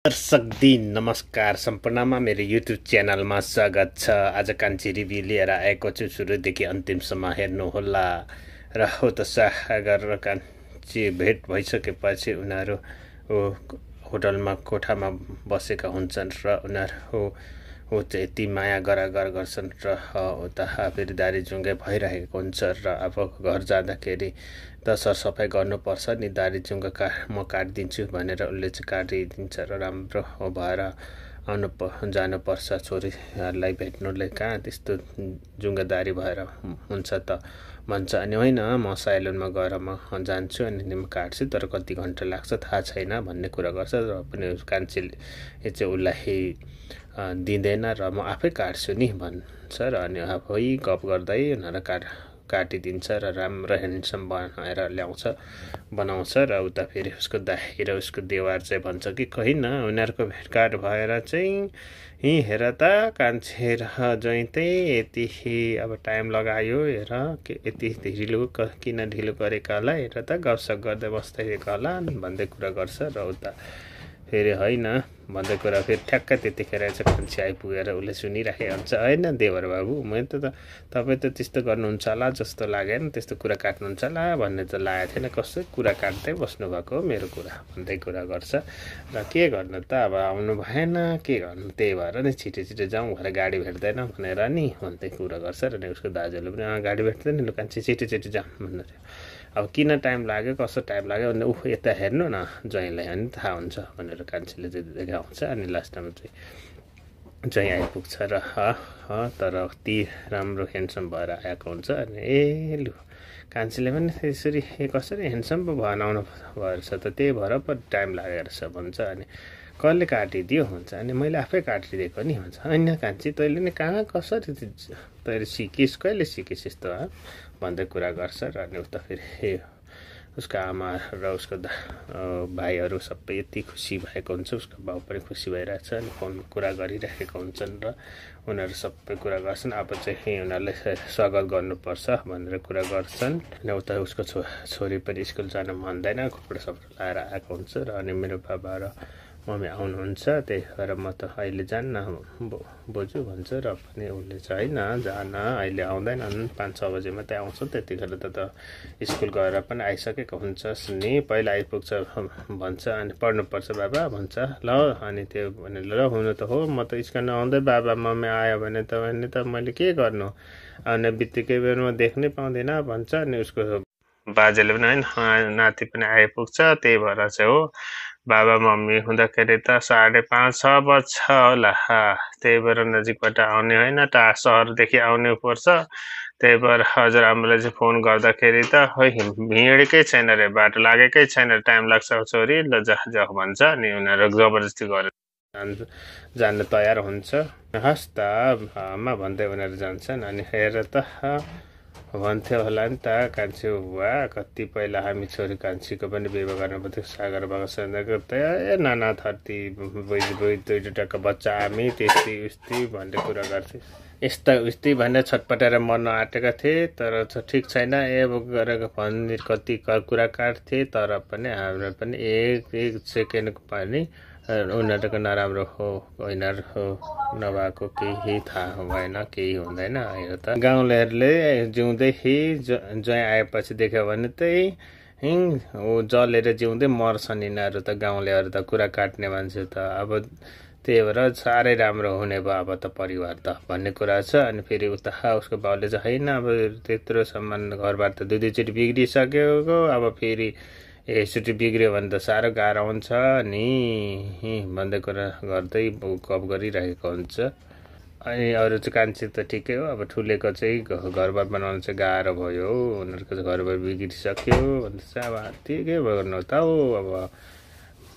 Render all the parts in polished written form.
दर्शक दिन नमस्कार सम्पूर्णमा मेरो युट्युब च्यानलमा स्वागत छ। आज कान्छी रिभ्यू लिएर आएको छु। सुरुदेखि अन्तिमसम्म हेर्नुहोला। र हो त सागर र कान्छी भेट भइसकेपछि उनीहरू होटलमा कोठामा बसेका हुन्छन् र उनीहरू चाहिँ यति माया गरागर गर्छन् र उता फेरि दारीजुङ्गे भइरहेको हुन्छ र अब घर जाँदाखेरि त सरसफाइ गर्नुपर्छ नि, दारीजुङ्गा म काटिदिन्छु भनेर उसले चाहिँ काटिदिन्छ र राम्रो भएर जानुपर्छ छोरीहरूलाई भेट्नुलाई। कहाँ त्यस्तो जुङ्गादारी भएर हुन्छ त भन्छ। अनि होइन म साइलोनमा गएर म जान्छु अनि म काट्छु, तर कति घन्टा लाग्छ थाहा छैन भन्ने कुरा गर्छ। र पनि कान्छीले चाहिँ उसलाई दिँदैन र म आफै काट्छु नि भन्छ। र अनि आफै गफ गर्दै उनीहरू काटिदिन्छ र राम्रो ह्यान्डसम बनाउँछ र उता फेरि उसको दाइ र उसको देवार चाहिँ भन्छ कि होइन उनीहरूको भेटघाट भएर चाहिँ यहीँ हेर त कान्छी र ज्वाइँ यति अब टाइम लगायो, हेर यति ढिलो किन ढिलो गरेका होला, हेर त गफसफ गर्दै बस्दैको होला भन्दै कुरा गर्छ। र उता फेरि होइन भन्दै कुरा फेरि ठ्याक्कै त्यतिखेर चाहिँ कान्छी आइपुगेर उसले सुनिराखेको हुन्छ। होइन देवर बाबु, मैले त तपाईँ त त्यस्तो गर्नुहुन्छ होला जस्तो लागेन, त्यस्तो कुरा काट्नुहुन्छ होला भन्ने त लागेको थिएन, कस्तो कुरा काट्दै बस्नुभएको मेरो कुरा भन्दै कुरा गर्छ। र के गर्नु त अब आउनु भएन, के गर्नु, त्यही भएर नि छिटो जाउँ भएर गाडी भेट्दैन भनेर नि भन्दै कुरा गर्छ। र नि उसको दाजुले पनि गाडी भेट्दैन लु कान्छी छिटो जाउँ भन्नु। अब किन टाइम लाग्यो, कस्तो टाइम लाग्यो भने यता हेर्नु न ज्वाइँलाई अनि थाहा हुन्छ भनेर कान्छीले चाहिँ देखाउँछ। अनि लास्टमा चाहिँ ज्वाइँ आइपुग्छ र तर अति राम्रो ह्यान्डसम भएर आएको हुन्छ। अनि लु कान्छीले पनि त्यसरी कसरी ह्यान्डसम पो भएर आउनु भएछ त, त्यही भएर पो टाइम लागेको रहेछ भन्छ। अनि कसले काटिदियो भन्छ। अनि मैले आफै काटिदिएको नि भन्छ। होइन कान्छी तैँले नि कहाँ कसरी तैँले सिकिस्, कहिले सिकिस् यस्तो भन्दै कुरा गर्छ। र अनि उता फेरि उसको आमा र उसको भाइहरू सबै यति खुसी भएको हुन्छ, उसको बाउ पनि खुसी भइरहेछ। अनि फोनमा कुरा गरिरहेको हुन्छन् र उनीहरू सबै कुरा गर्छन्। अब चाहिँ उनीहरूलाई स्वागत गर्नुपर्छ भनेर कुरा गर्छन्। अनि उता उसको छोरी पनि स्कुल जान मान्दैन, कपडा सपडा लाएर आएको हुन्छ। र अनि मेरो बाबा र मम्मी आउनुहुन्छ, त्यही भएर म त अहिले जान्न बोजू भन्छ। र पनि उसले चाहिँ होइन जान अहिले आउँदैनन्, 5-6 बजे मात्रै आउँछ, त्यतिखेर त स्कुल गएर पनि आइसकेको हुन्छस् नि, पहिला आइपुग्छ भन्छ। अनि पढ्नुपर्छ बाबा भन्छ। ल अनि त्यो भने ल हुनु त हो, म त स्कुल आउँदै बाबा मम्मी आयो भने त मैले के गर्नु, आउने बित्तिकै बेरमा देख्नै पाउँदैन भन्छ। अनि उसको बाजेले पनि होइन नाति पनि आइपुग्छ, त्यही भएर चाहिँ हो बाबा मम्मी हुँदाखेरि त 5:30-6 बज्छ होला, त्यही भएर नजिकबाट आउने होइन, सहरदेखि आउनु पर्छ। त्यही भएर हजुरआमालाई चाहिँ फोन गर्दाखेरि त खोइ हिँडेकै छैन रे, बाटो लागेकै छैन, टाइम लाग्छ छोरी, ल जा भन्छ। अनि उनीहरू जबरजस्ती गरेर जान तयार हुन्छ। हस् त आमा भन्दै उनीहरू जान्छन्। अनि हेर त भन्थ्यो होला नि त कान्छी, वा कति पहिला हामी छोरी कान्छीको पनि विवाह गर्न पर्थ्यो, सागर बाबासँगको त नाना थर्ती दुईवटाको बच्चा हामी त्यस्तै उस्तै भन्ने कुरा गर्थे। यस्ता उस्तै भनेर छटपटाएर मर्न आँटेका थिए, तर ठिक छैन गरेको भन्ने कति कुरा काट्थे, तर पनि हाम्रो पनि एक सेकेन्डको पनि उनीहरूको नराम्रो हो यिनीहरू हो नभएको केही थाहा भएन, केही हुँदैन। यो त गाउँलेहरूले जिउँदै ज्वाइँ आएपछि देख्यो भने जलेर जिउँदै मर्छन् यिनीहरू त, गाउँलेहरू त कुरा काट्ने मान्छे त। अब त्यही भएर साह्रै राम्रो हुने भयो अब त परिवार त भन्ने कुरा छ। अनि फेरि उता उसको बाउले चाहिँ होइन अब त्यत्रो सामान घरबार त दुईचोटि बिग्रिसक्यो, अब फेरि यसरी बिग्रियो भने त साह्रो गाह्रो हुन्छ नि भन्दै कुरा गर्दै गफ गरिरहेको हुन्छ। अनि अरू चाहिँ कान्छी त ठिकै हो, अब ठुलेको चाहिँ घरबार बनाउनु चाहिँ गाह्रो भयो, उनीहरूको चाहिँ घरबार बिग्रिसक्यो भन्दैछ। अब ठिकै गर्नु त हौ,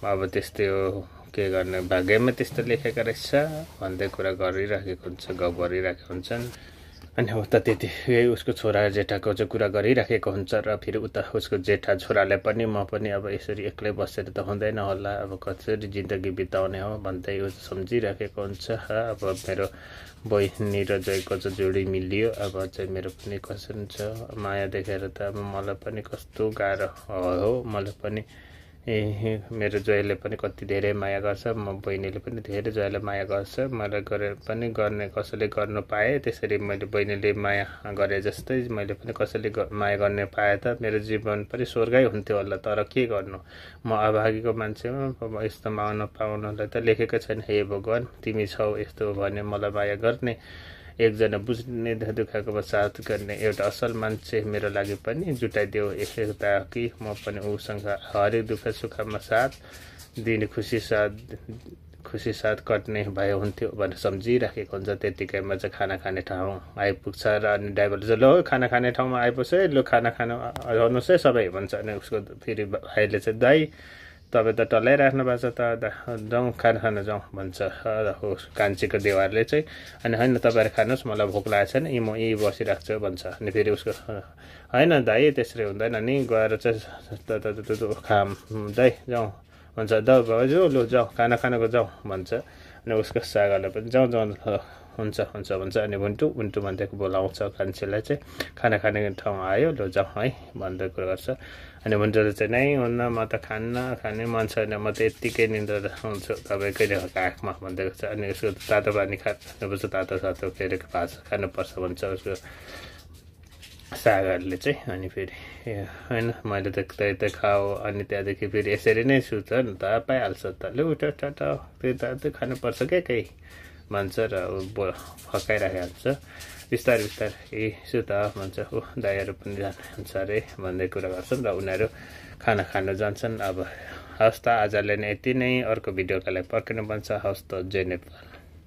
अब त्यस्तै हो, के गर्ने, भाग्यमा त्यस्तो लेखेको रहेछ भन्दै कुरा गरिराखेको हुन्छ, गफ गरिरहेको हुन्छन्। अनि उता त्यतिकै उसको छोरा जेठाको चाहिँ कुरा गरिराखेको हुन्छ। र फेरि उता उसको जेठा छोराले पनि म पनि अब यसरी एक्लै बसेर त हुँदैन होला, अब कसरी जिन्दगी बिताउने हो भन्दै सम्झिराखेको हुन्छ। अब मेरो बहिनी र जयको चाहिँ जोडी मिलियो, अब चाहिँ मेरो पनि कसरी छ माया देखेर त अब मलाई पनि कस्तो गाह्रो हो, मलाई पनि मेरो जोइले पनि कति धेरै माया गर्छ, म बहिनीले पनि धेरै जोइलाई माया गर्छ। मलाई गरे पनि गर्ने कसैले गर्नु पाए त्यसरी मैले बहिनीले माया गरे जस्तै मैले पनि कसैले माया गर्ने पाए त मेरो जीवन पनि स्वर्गै हुन्थ्यो होला। तर के गर्नु, म अभागीको मान्छेमा यस्तो माग्न पाउनलाई त लेखेको छैन। हे भगवान्, तिमी छौ यस्तो भने मलाई माया गर्ने, एकजना बुझ्ने दुःखको साथ गर्ने एउटा असल मान्छे मेरो लागि पनि जुटाइदेऊ यता कि म पनि उसँग हरेक दुःख सुखमा साथ दिने खुसी साथ कट्ने भए हुन्थ्यो भनेर सम्झिराखेको हुन्छ। त्यतिकैमा चाहिँ खाना खाने ठाउँ आइपुग्छ र अनि ड्राइभरले चाहिँ ल खाना खाने ठाउँमा आइपुग्छ है, ल खाना आउनुहोस् है सबै भन्छ। अनि उसको फेरि भाइले चाहिँ दाइ तपाईँ त टल्लै राख्नु भएको छ त, जाउँ खाना खान जाउँ भन्छ कान्छीको देवारले चाहिँ। अनि होइन तपाईँहरू खानुहोस्, मलाई भोक लागेको छैन, म यहीँ बसिरहेको छु भन्छ। अनि फेरि उसको होइन दाइ त्यसरी हुँदैन नि, गएर चाहिँ खाम दाइ जाउँ भन्छ। भाउजू लु जाउँ खाना खानको जाउँ भन्छ। अनि उसको सागाले पनि जाउँ हुन्छ भन्छ। अनि बुन्टु भन्दै बोलाउँछ कान्छीलाई चाहिँ, खाना खाने ठाउँ आयो ल जाउँ है भन्दै कुरा गर्छ। अनि बुन्टुले चाहिँ नै हुन्न, म त खाने मन छैन, म त यत्तिकै निन्द्रा आउँछु तपाईँकै काखमा भन्दै गर्छ। अनि उसको तातो पानी खानुपर्छ, तातो फेरि भात खानुपर्छ भन्छ उसको सागरले चाहिँ। अनि फेरि होइन मैले त त्यही खाऊ, अनि त्यहाँदेखि फेरि यसरी नै सुत नि त पाइहाल्छ त, लु उठ फेरि त खानुपर्छ क्या केही भन्छ र फकाइराखेको हुन्छ। बिस्तारै सुत भन्छ। दाइहरू पनि जान्छ अरे भन्दै कुरा गर्छन् र उनीहरू खाना खानु जान्छन्। अब हवस् त आजलाई नै यति नै, अर्को भिडियोका लागि पर्खिनु पर्छ। हवस् त, जय नेपाल।